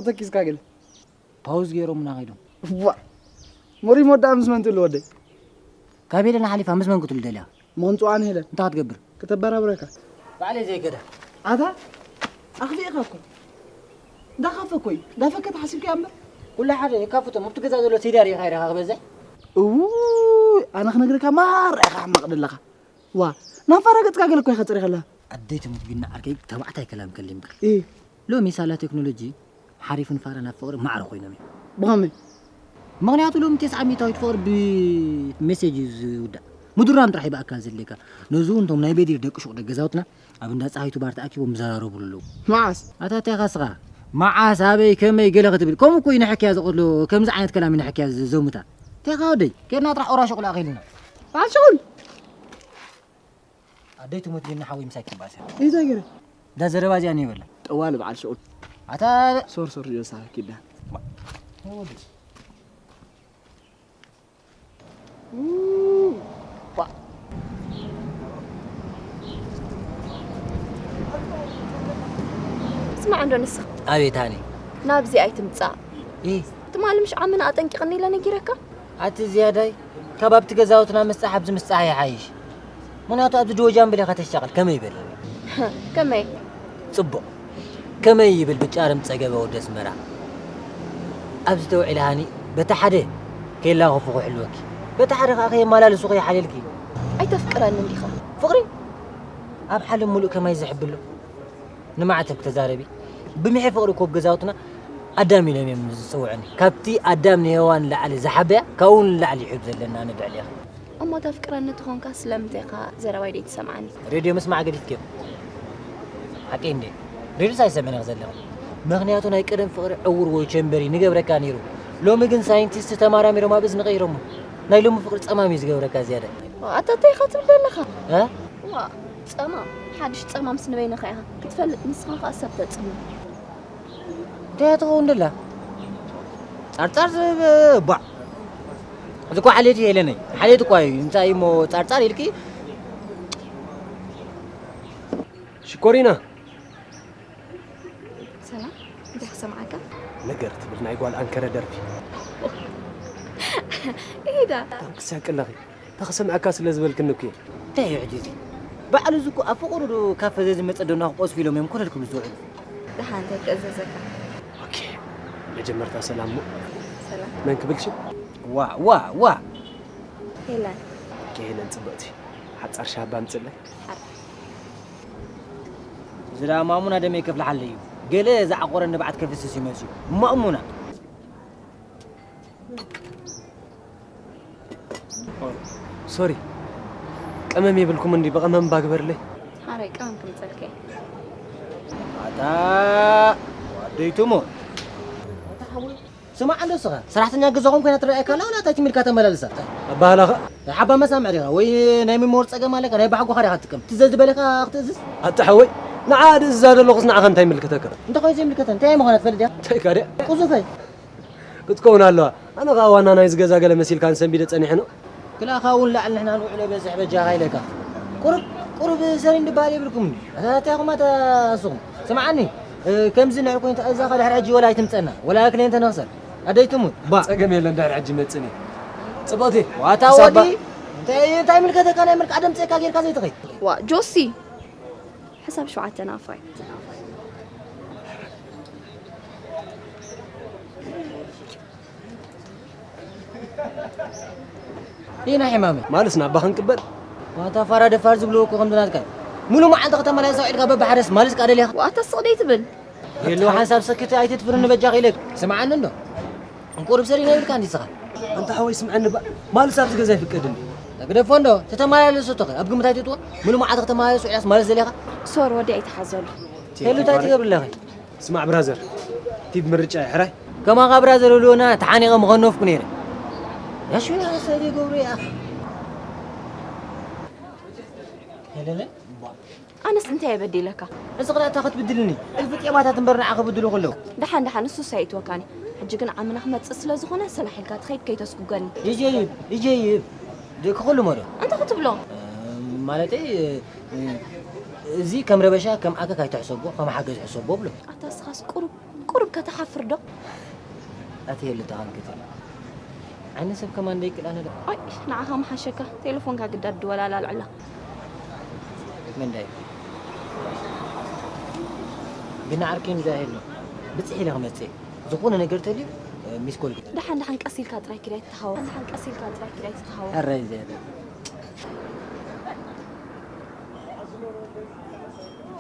ተኪስካ ገለ ፓውዝ ገይሮምና ከይዶም። ዋ፣ ሞሪሞ ደኣ ምስ መን ትብሉ ወደይ? ካብ ሄለን ሓሊፋ ምስ መን ክትብሉ ደልያ? ምኽንጽዋን ሄለን እንታይ ክትገብር? ከተበራብረካ። ባዕለይ ዘይገዳ። ኣታ ኣኽፊእካ እኮ። እንዳኻፈ እኮ እዩ። እንዳፈከት ሓሲብካያ እምበር። ኩሉ ሓደ የካፍቶም። ኣብቲ ገዛ ዘሎ ሲዲ ኣሪእኻ ኢኻ ክበዝሕ። እውይ፣ ኣነ ክነግረካ ማራ ኢኻ ሕማቕ ደለኻ። ዋ፣ ናብ ፋራ ገጽካ ገለ እኮ ኢኻ ጸሪኻ ኣለኻ። ኣደይ ትሙት ቢና ዓርከይ ተባዕታይ ከላም ከሊምካ። እ። ሎሚ ሳላ ቴክኖሎጂ ሓሪፍን ፋራን ኣብ ፍቕሪ ማዕረ ኮይኖም እዮም። ብኸመይ? ምኽንያቱ ሎሚ ተስዓ ሚእታዊት ፍቕሪ ብሜሴጅ እዩ ዝውዳእ። ምድራም ጥራሕ እዩ ብኣካል ዘድልየካ። ነዚ እውን እቶም ናይ ቤዲር ደቂ ሹቕ ደገዛውትና ኣብ እንዳ ጸሃይቱ ባር ተኣኪቦም ይዘራረቡሉ ኣለዉ። መዓስ? ኣታ እንታይ ኢኻ ስኻ? መዓስ፣ ኣበይ፣ ከመይ ገለ ክትብል። ከምኡ እኮ እዩ ንሕክያ ዝቐትሎ፣ ከምዚ ዓይነት ከላም እዩ ንሕክያ ዘሙታ። እንታይ ኢኻ ወደይ? ኬድና ጥራሕ ኦራሹቕ ለኣኺልና። በዓል ሽቑል! ኣደይ ትሙት ቢና ሓወይ ምሳይ ክትበኣስ እያ። እንታይ ገይረ? እዛ ዘረባ እዚኣ እኔ ይበላ። ጠዋሊ በዓል ሽቑል። ኣታ ሶር ሶር ዮሳ ኪዳ። ስማዕ እንዶ ንስኻ ኣቤት ሃኒ። ናብዚ ኣይትምጻእ። እ ትማሊ ምሽ ዓምና ኣጠንቂቕኒ ኢለ ነጊረካ። ኣቲ ዝያዳይ ካብ ኣብቲ ገዛውትና ምስጻሕ ኣብዚ ምስጻሕ ይሓይሽ። ምኽንያቱ ኣብዚ ጅወጃምብል ኢኻ ተሻቐል ከመይ ይብል? ከመይ? ጽቡቕ ከመይ ይብል ብጫርም ጸገበ ወዲ ኣስመራ። ኣብዚ ተውዒለ ሃኒ በቲ ሓደ ከየላኸፉ ክሕልወኪ በቲ ሓደ ከኣ ከየመላልሱ ከይሓልየልኪ። ኣይተፍቅረንን ዲኻ? ፍቕሪ ኣብ ሓለ ሙሉእ ከማይ ዝሕብሎ ንማዕተብ ተዛረቢ። ብምሔ ፍቕሪ እኮ ኣብ ገዛውትና ኣዳም ኢሎም እዮም ዝፅውዑኒ። ካብቲ ኣዳም ንሄዋን ንላዕሊ ዝሓበያ ካብኡ ንላዕሊ ይሕብ ዘለና ንብዕል ኢኻ። እሞ ተፍቅረኒ ተኾንካ ስለምንታይ ኢኻ ዘረባይ ደይትሰምዓኒ? ሬድዮ ምስማዕ ገዲፍክዮ? ሓቀይ እንዴ? ሬድዮስ ኣይሰምዕን ኢኺ ዘለኺ። ምኽንያቱ ናይ ቀደም ፍቕሪ ዕውር ወይ ቸምበሪ ንገብረካ ነይሩ። ሎሚ ግን ሳይንቲስት ተማራሚሮም ኣብ እዝኒ ቀይሮሞ። ናይ ሎሚ ፍቕሪ ጸማም እዩ ዝገብረካ ዝያዳ። ኣታ እንታይ ኢኻ ትብል ዘለኻ? እ? ዋ፣ ጸማም ሓድሽ ጸማም ስንበይንኻ ኢኻ ክትፈልጥ ንስኻ ኸኣ ሰብ ተጽምም። እንታይ እያ ትኸውን ደላ? ጻርጻር ዝብ- ቧዕ። እዚ እኮ ሓልዮት እዩ ሄለነይ። ሓልዮት እኳ እዩ። እንታይ እሞ ጻርጻር ኢልኪ? ሽኮሪና። ሰላም፣ እንታይ ክሰምዓካ? ነገር ትብል ናይ ጓል ኣንከረ ደርፊ። ኢዳ። ታንክስ ሓቂ ኣለኺ። ተኽስምዐካ ስለ ዝበልክኒ እኮ እየ። እንታይ እዩ ሕጂ እዚ? ባዕሉ እዚ እኮ ኣብ ፍቑሩ ዶ ካብ ፈዘዝ ዝመጸ ዶ እናቆስፉ ኢሎም እዮም ኮለል ክብሉ ዝውዕሉ። ደሓን እንታይ ክእዘዘካ? ኦኬ መጀመርታ ሰላም እሞ ሰላም። መን ክብል ሽም? ዋ ዋ ዋ ሄለን። ኦኬ ሄለን ጽብቕቲ ሓጻር ሻባ ኣምጽለይ። ሓራ። እዚ ደኣ ማሙና ደመይ ከፍልሓለይ እዩ። ገለ ዝዓቆረ ንብዓት ከፍስስ እዩ መጽዩ። ማእሙና። ሶሪ ቀመም የብልኩም እንዲ ብቐመም ባግበርለይ። ሓራይ ቀመም ክምጸልከ። ኣታ ዋደይቱሞ ስማዕ እንዶ ስኻ ሰራሕተኛ ገዛኹም ኮይና ትረኣየካ ኣላ ወላ እንታይ ትሚልካ ተመላልሳ ኣባህላኻ ሓባ መሳምዕ ዲኻ ወይ ናይ ሚሞር ጸገም ኣለካ ናይ ባሕጎኻ ዲኻ ትጥቀም ትዘዝ ዝበለካ ክትእዝዝ ኣታ ሓወይ ንዓ ድእዝዛ ዘለኹስ ንዓኻ እንታይ ይምልከተካ እንታይ ኮይኑ ዘይምልከተን እንታይ ምዃና ትፈልጥ ዲኻ እንታይ ካደ ቁዙፈይ ክትከውን ኣለዋ ኣነ ኸዓ ዋና ናይዚ ገዛ ገለ መሲልካ ንሰንቢደ ጸኒሐ ነው ክላኻ እውን ላዕሊ ንሕና ንውዕሎ በዝሕ በጃኻ ኢለካ ቁሩብ ቁሩብ ሰሪን ድበሃል የብልኩም እንታይ ኢኹም ኣታ ንስኹም ስምዓኒ ከምዚ ንሕር ኮይኑ ተኣዛኻ ድሕሪ ሕጂ ወላ ኣይትምፀና ወላ ክልኤን ተነኽሰር ኣደይ ትሙት ባ ፀገም የለን ድሕሪ ሕጂ መፅን እየ ፅብቕቲ ዋታ ወዲ እንታይ ምልከተካ ናይ መልክዓ ደምፀካ ጌርካ ዘይትኸይድ ዋ ጆሲ ሕሳብ ሸውዓተ ናፋይ ኢና ሕማመ ማልስ ናባ ክንቅበል ዋታ ፋራ ደፋር ዝብልዎ እኮ ከምዚ ናትካ እዩ ሙሉ መዓልቲ ከተመላልሳ ውዒልካ በብሓደስ ማልስ ቃደል ኢኻ ዋታ ስቕ ደይትብል የሎ ሓንሳብ ሰክት ኣይትትፍርኒ በጃ ኢለክ ስምዓኒ እንዶ ቁሩብ ሰሪና ይብልካ እንዲ ስኻ ኣንታ ሓወይ ስምዐኒ ባ ማልስ ኣብዚ ገዛ ይፍቀድኒ ግደፎ እንዶ ተተመላለሱ ተኸ ኣብ ግምት ኣይትእትዎ ሙሉ መዓልቲ ከተመላለሱ ውዒላስ ማለት ዘሊኻ ሶር ወዲ ኣይትሓዘሉ ሄሉ እንታይ ትገብሪ ኣለኺ ስማዕ ብራዘር ቲብ ምርጫ ይሕራይ ከማኻ ብራዘር ህልወና ተሓኒቐ ምኸነፍኩ ነይረ ያሹ ሰሪ ገብሩ ይኣኽ ሄለለ ኣነስ እንታይ እየ በዲለካ? እዚ ኽዳታ ክትብድልኒ እልፊ ጤባታት እምበር ንዓ ክብድሉ ከለዉ ደሓን ደሓን እሱስ ኣይእትወካን እዩ ሕጂ ግን ዓምና ክመፅእ ስለ ዝኾነ ሰላሕ ኢልካ ትኸይድ ከይተስጉገኒ ይጀይብ ይጀይብ ደቂ ኩሉ መዶ እንታይ ክትብሎ ማለተይ እዚ ከም ረበሻ ከም ኣከክ ኣይትሕሰቦ ከም ሓገዝ ሕሰቦ ብሎ ኣታ ስኻስ ቁሩብ ቁሩብ ከተሓፍር ዶ? ኣቲ የለ ተኻንክቲ። ዓይነ ሰብ ከማን ደይቅል ኣነ ዶ? ኣይ፣ ንዓኻ ምሓሸካ። ቴሌፎንካ ግዳድ ድወል ኣላልዕላ። መንዳይ። ግና ዓርከይ ንዛ ሄሎ። ብጽሕ ኢለ ክመጽእ። ዝኾነ ነገር ተልዩ፣ ሚስ ኮል ግዳ። ደሓን፣ ደሓን ቀስ ኢልካ ጥራይ ኪድ ኣይትተሃወር። ደሓን ቀስ ኢልካ ጥራይ ኪድ ኣይትተሃወር። ሕራይ ዘለ።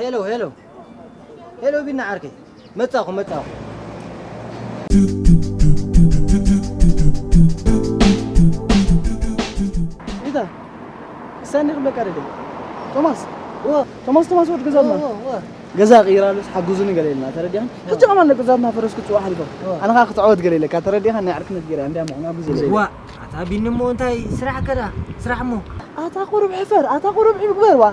ሄሎ፣ ሄሎ። ሄሎ፣ ቢና ዓርከይ። መጻኹ፣ መጻኹ። ኢታ፣ ሰኒ ክብለካ ደደ። ቶማስ። ወ። ቶማስ፣ ቶማስ ወድ ገዛና። ወ፣ ወ፣ ወ። ገዛ ቀይራሉስ ሓግዙኒ ገለ ኢልና፣ ተረዲኻን? ወ። ሕጂ ከማን ደቂ ገዛትና ፈረስ ክትጽዋ ሓሊፎም። ወ። ኣነ ኸኣ ክትዕወት ገለ ኢለካ፣ ተረዲኻን? ናይ ዕርክነት ገይረ፣ እንዲያ ምኾና ግዜ ወ። ኣታ ቢኒ እሞ እንታይ ስራሕ ከዳ? ስራሕ እሞ። ኣታ ቁሩብ ሕፈር፣ ኣታ ቁሩብ ሕፍር ግበር ዋ።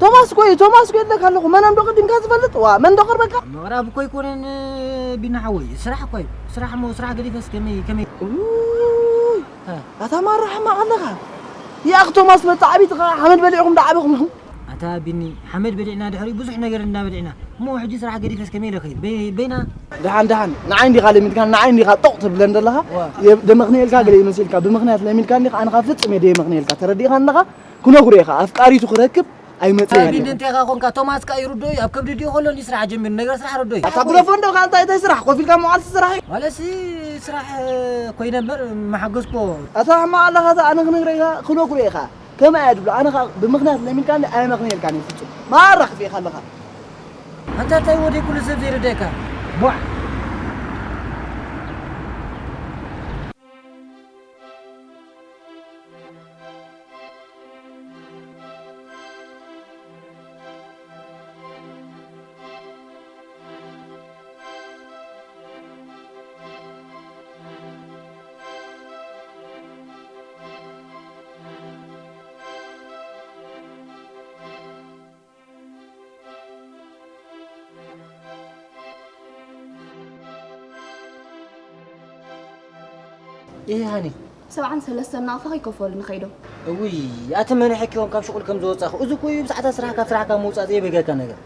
ቶማስ እኮ እዩ፣ ቶማስ እኮ ይብለካ ኣለኹ። መን እንዶ ቅድምካ ዝፈልጥ ዋ፣ መን እንዶ ቅርበካ? ምቕራብ እኮ ኣይኮነን ቢኒ ሓወይ፣ ስራሕ እኮ እዩ። ስራሕ እሞ ስራሕ ገዲፈስ ከመይ፣ ከመይ? ኡይ፣ እ። ኣታ ማራ ሕማቕ ኣለኻ። ያኽ ቶማስ መጣዕቢትኻ ሓመድ በሊዕኹም ደዓበኹም ኢኹም። ኣታ ቢኒ፣ ሓመድ በሊዕና ድሕሪኡ ብዙሕ ነገር እንዳበሊዕና። እሞ ሕጂ ስራሕ ገዲፈስ ከመይ ኢለ ከይድ? በይ-፣ በይና። ደሓን፣ ደሓን። ንዓይ እንዲኻ ለሚድካ፣ ንዓይ እንዲኻ ጦቕ ትብለን ዘለኻ። ዋ። የ-፣ ደመኽንየልካ ገለ ይመስልካ። ብምኽንያት ለሚድካ እንዲኻ፣ ኣነ ኸኣ ፍጹም እየ ደየመኽንየልካ። ተረዲእኻ ኣለኻ? ክነግሮ እየ ኸኣ። ኣፍቃሪቱ ክረክብ ኣይመጽእን ኣቢ እየ። እንታይ ኢኻ ኮንካ? ቶማስ ከኣ ይርዶ እዩ። ኣብ ከብዲ ድዩ ከሎ እንዲ ስራሕ ጀሚሩ። ነገር ስራሕ ርዶ እዩ። ኣታ ብለፎ እንዶ ካልታ እንታይ ስራሕ? ኮፍ ኢልካ መዋዕልሲ ስራሕ እዩ። ማለትሲ ስራሕ ኮይነ እምበር መሓገዝኮ። ኣታ ሕማቕ ኣለኻ፣ ኣታ ኣነ ክነግረካ፣ ክነግሮ እየ ኸኣ። ከመይ እየ ድብሎ? ኣነ ኸኣ ብምኽንያት ለሚድካኒ ኣየመኽንየልካን እየ ፍጹም። ማራ ክፍኤኻ ኣለኻ። ኣንታ እንታይ ወደይ ኩሉ ሰብ ዘይርደካ? ቧዕ! ይሄ ሃኒ። ሰብዓን ሰለስተን ናቕፋ ከይከፈሉ ንኸይዶም። እውይ፣ ኣቲ መን ይሕክዮም ካብ ሽቁል ከም ዝወጻኹ። እዚ እኮ እዩ ብዛዕታ ስራሕ ካብ ስራሕ ካብ ምውጻእ ዘይበገካ ነገር።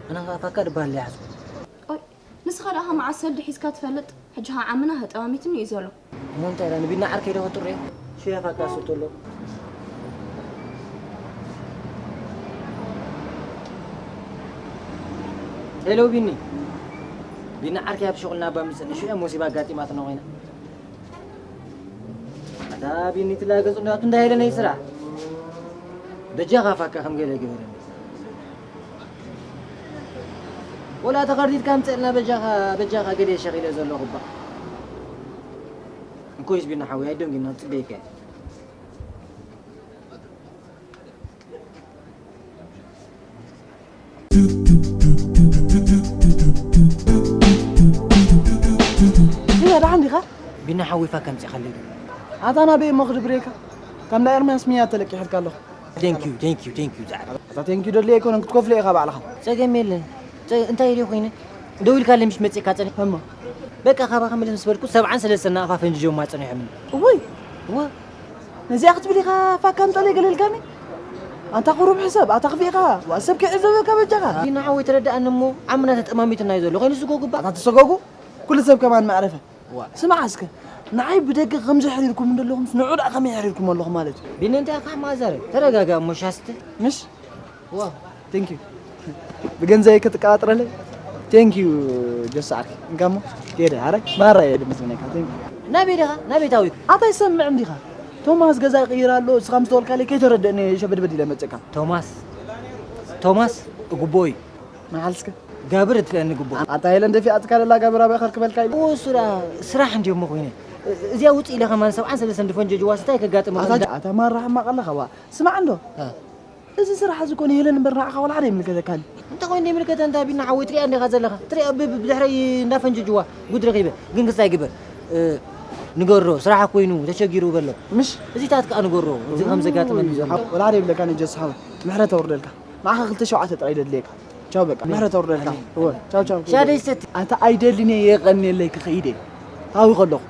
ኣነ ኸኣ ፋካ ድበሃል ይሓዝኩ። ኦይ፣ ንስኻ ደኣ መዓስ ሰልዲ ሒዝካ ትፈልጥ? ሕጂ ኸኣ ዓምና ተጠማሚትኒ እዩ ዘሎ። እሞ እንታይ ኢላ ንቢና ዓርከይ ዶ ከጥርዮ? ሽያ ፋካ ስቶ ኣሎ። ሄሎ ቢኒ። ቢና ዓርከይ ኣብ ሽቁልና እባ ምጽእ። ሽዑ ሙሲባ ኣጋጢማትና ኮይና። ኣታ ቢኒ ትላገጹ እንዳቱ እንዳሄለ ናይ ስራሕ። በጃኻ ፋካ ከም ገለ ግበረኒ። ወላ ተኸርዲትካ ምጽእልና በጃኻ፣ በጃኻ ገለ ሸኺለ ዘለኹ እባ። እንኮይስ ቢኒ ሓወይ ኣይደንግና ጽበይካ። ዲና ደሓን ዲኻ? ቢና ሓወይ ፋካ ኣምጺእካለይ ዶ? ኣታ ናበይ እሞ ክድብሬካ? ካብ እንዳ ኤርምያስ ምያ ተለቂሕልካ ኣለኹ። Thank you, thank you, thank you ዛዕባ። ኣታ thank you ደድልየ ኣይኮነን፣ ክትከፍሎ ኢኻ ባዕልኻ። ጸገም የለን። ጸ-፣ እንታይ ኢለ ኮይነ? ደው ኢልካለይ ምሽ መጺእካ ጸኒሕ? እሞ? በቃ ካባኻ ምልስ ምስ በልኩ ሰብዓን ሰለስተን ናቕፋ ፈንጅ ጀማ ጸኒሖምኒ። እወይ! እወ። ነዚኣ ክትብል ኢኻ ፋካ ኣምጸለይ ገለ ኢልካኒ? ኣንታ ቁሩብ ሕሰብ፣ ኣታ ክፊእኻ፣ ዋ ሰብ ክዕዘበካ በጃኻ። ቢና ሓወይ ተረድኣኒ እሞ ዓምና ተጠማሚትና እዩ ዘሎ። ኮይኑ ዝጎ ግባ። ኣታ ተሰጎጉ፣ ኩሉ ሰብ ከማን መዕረፈ። ዋ። ስማዕ እስከ፣ ንዓይ ብደገ ከምዚ ኣሕሪርኩም እንደለኹምስ ንዑ ደኣ ከመይ ኣሕሪርኩም ኣለኹም ማለት እዩ? ቢኒ እንታይ ኢኻ ማዛረብ? ተረጋጋ እሞ ሻስቲ። ምሽ? ዋ። Thank you። ብገንዘበይ ክትቀባጥረለይ? Thank you ጆስ ዓርኪ። እንካሞ፣ ከይደ፣ ኣረ፣ ማራ እየ ድምስነካ። Thank you። ናበይ ዲኻ? ናበይ ታዊት? ኣታ ኣይሰምዕን ዲኻ? ቶማስ ገዛ ይቕይር ኣሎ፣ እስኻ ምስ ተወልካለይ ከይተረደእኒ ሸበድበድ ኢለ መጽእካ። ቶማስ፣ ቶማስ፣ እግቦ እዩ። መዓልስከ? ጋብር እትለኒ ግቡእ። ኣታ ሄለን ደፊኣትካ ደላ ጋብር ኣበይ ከርክበልካ ኢሉ? እሱ ደኣ ስራሕ እንድዮ እሞ ኮይነ። እዚኣ ውፅእ ኢለ ከማን ሰብዓን ሰለስተን ድፈንጀጅዋ ስታይ ከጋጥም ኣታ ይኽእል። ኣታ ማራ ሕማቕ ኣለኻ ዋ። ስማዕ እንዶ። እ። እዚ ስራሕ እዚ ኮነ ሄለን እምበር ንዓኻ ወላ ሓደ ይምልከተካን። እንተ ኮይኑ ይምልከተ እንታ ቢና ሓወይ ትሪኣ እንዲኻ ዘለኻ። ትሪኣ ብ-፣ ብ-፣ ብድሕረይ እንዳፈንጀጅዋ ጉድ ረኺበ። ግን ክስታይ ግበር። እ፣ ንገሮ ስራሕ ኮይኑ ተሸጊሩ በሎ። ምሽ? እዚታት ከኣ ንገሮ። እዚ ከም ዘጋጥመኒ ዘሎ። ወላ ሓደ ይብለካን ጀስ ሓወይ። ምሕረት ኣውርደልካ። ንዓኻ ክልተ ሸውዓተ ጥራይ ደድልየካ። ቻው በቃ። ኣሜን። ምሕረት ኣውርደልካ። ኣሜን። እወ፣ ቻው ቻው። ሻደይ ሰቲ። ኣንታ ኣይደልን እየ የቐንየለይ ክኸይድ እየ። ታዊ ከለኹ።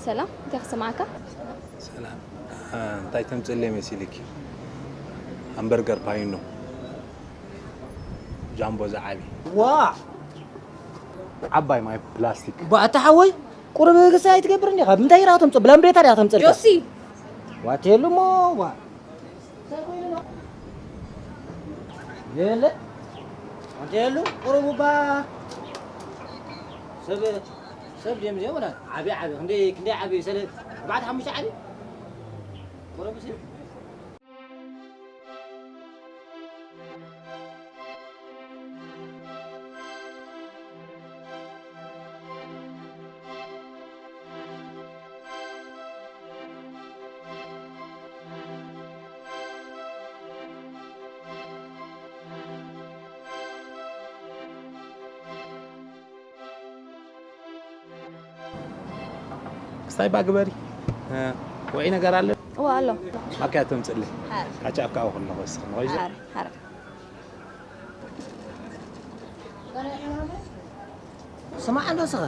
ሰላም፣ እንታይ ክስማዓካ? ሰላም። አ፣ እንታይ ተምጽእለይ መሲልኪ? ሃምበርገር ፓይኖ ጃምቦ ዝዓቢ ዋ ዓባይ ማይ ፕላስቲክ ባእታ ሓወይ ቁሩብ ግሳ ኣይትገብር እንዲኻ ብምንታይ ኢኻ ተምፅእ ብላምቤታ ዲኻ ተምፅእ ጆሲ ዋቴሉ ሞ ዋ የለ ዋቴሉ ቁሩብ ባ ሰብ ሰብ ድዮም እዚኦም ወላ ዓብዪ ዓብዪ ክንደይ ክንደይ ዓብዪ ሰለ ኣርባዕተ ሓሙሽተ ዓብዪ ቁሩብ ሲ ክስታይ ባ ግበሪ ውዒ ነገር ኣሎ እዋ ኣሎ ማክያቶ ምፅሊ ሓር ካቻ ኣብካ ክልነ ክወስኽ ንኸይዘ ሓር ሓር ስማዕ እንዶ ስኸ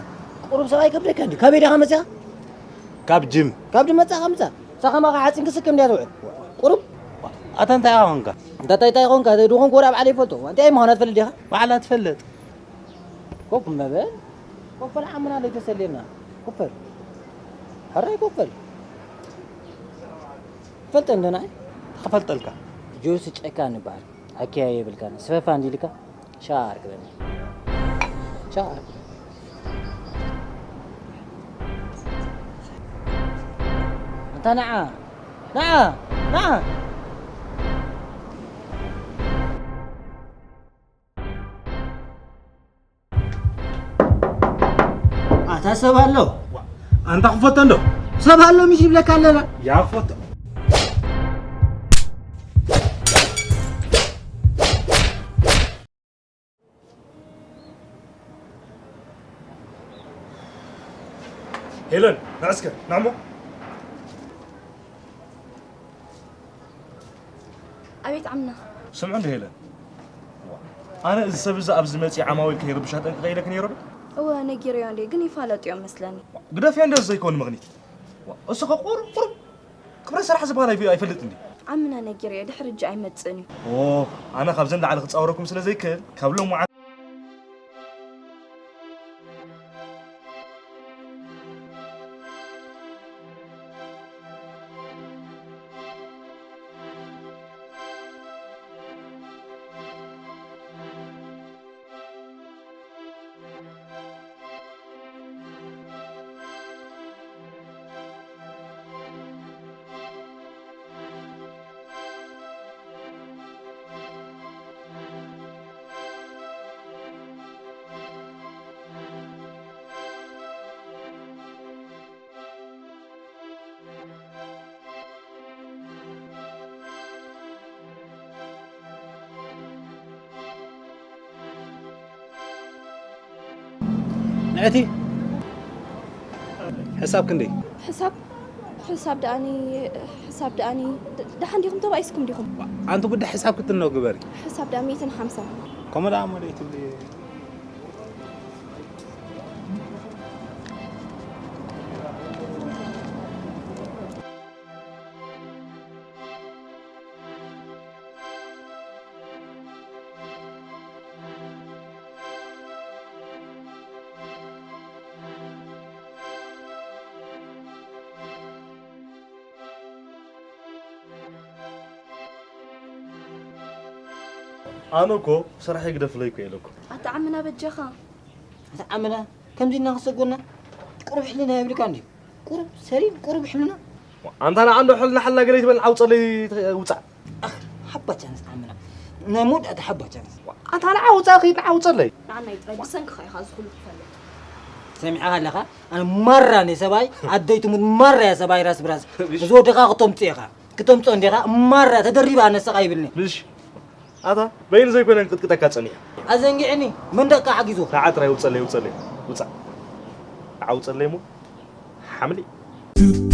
ቁሩብ ሰብኣይ ከብደካ እንዲ ካበይ ዲኻ መፅኻ ካብ ጅም ካብ ድመፃኻ ምፃ ሳኸማኻ ሓፂን ክስክም እንዲያ ትውዕል ቁሩብ ኣታ እንታይ ኢኻ ኾንካ እንታይ እንታይ ኾንካ ድኾንክ ወዳ ባዕለ ይፈልጦ እንታይ ምዃና ትፈልጥ ዲኻ ባዕላ ትፈልጥ ኮፍ መበል ኮፈል ዓምና ለይተሰልየና ኮፈል ሕራይ ኮፈል ፈልጠ እንደና ክፈልጠልካ ጆሲ ጨካ ንበሃል ኣኪያ የብልካን ስፈፋ እንዲልካ ሻር ግበኒ ሻር እንታ ንዓ ንዓ ንዓ ኣታ ሰብ ኣሎ ኣንታ ክፈቶ እንዶ ሰብ ኣሎ ምሽ ይብለካ ኣለና ያ ክፈቶ ሄለን ንዕስከ ናሞ ኣቤት ዓምና ስምዑ እንዶ ሄለን ኣነ እዚ ሰብ እዚ ኣብዚ መፂ ዓማዊል ከይርብሻ ጠንቅቀ ኢለክ ነይረ ዶ እወ ነጊረዮ እንዴ ግን ይፋለጡ እዮም መስለኒ ግደፍዮ እንደ ዘይኮን ምኽኒት እሱ ከ ቁሩብ ቁሩብ ክብረ ስራሕ ዝበሃል ኣይፈ- ኣይፈልጥ እንዲ ዓምና ነጊረዮ ድሕሪ እጂ ኣይመፅእን እዩ ኦ ኣነ ካብዘን ላዕሊ ክፃወረኩም ስለ ዘይክእል ካብ ሎም ንዕቲ ሕሳብ ክንደይ ሕሳብ ሕሳብ ደኣኒ ሕሳብ ደኣኒ ደሓን ዲኹም ተባኢስኩም ዲኹም ኣንቲ ጉዳይ ሕሳብ ክትነው ግበሪ ሕሳብ ደኣ ሚእትን ሓምሳን ከምኡ ደኣ መደይ ትብሊ ኣነ እኮ ስራሕ ይግደፍለይ እኮ ኢለ እኮ ኣታ ዓምና በጃኻ ኣታ ዓምና ከምዚ እና ክሰጎና ቁሩብ ሕልና የብልካ እንዲ ቁሩብ ሰሪን ቁሩብ ሕልና ኣንታ ንዓ እንዶ ሕልና ሓልና ገለ ይትበል ዓውፀለይ ውፃእ ሓባ ቻንስ ዓምና ናይ መወዳእታ ሓባ ቻንስ ኣንታ ንዓ ውፃእ ኺድ ንዓ ውፀለይ ንዓናይ ጥራይ ብሰንክኻ ኢኻ እዚ ኩሉ ትፈልጥ ሰሚዕኻ ኣለኻ ኣነ ማራ ነ ሰብኣይ ኣደይቱ ሙት ማራ እያ ሰብኣይ ራስ ብራስ እዚ ወደኻ ክተምፅእ ኢኻ ክተምፅኦ እንዲኻ ማራ ተደሪባ ኣነስኻ ይብልኒ ምሽ ኣታ በይኑ ዘይኮነ ቅጥቅጠካ ፀኒሑ ኣዘንጊዕኒ መንደቕካ ሓጊዞ ንዓ ጥራይ ውፀለይ ውፀለይ ውፃእ ንዓ ውፀለይ እሞ ሓምሊ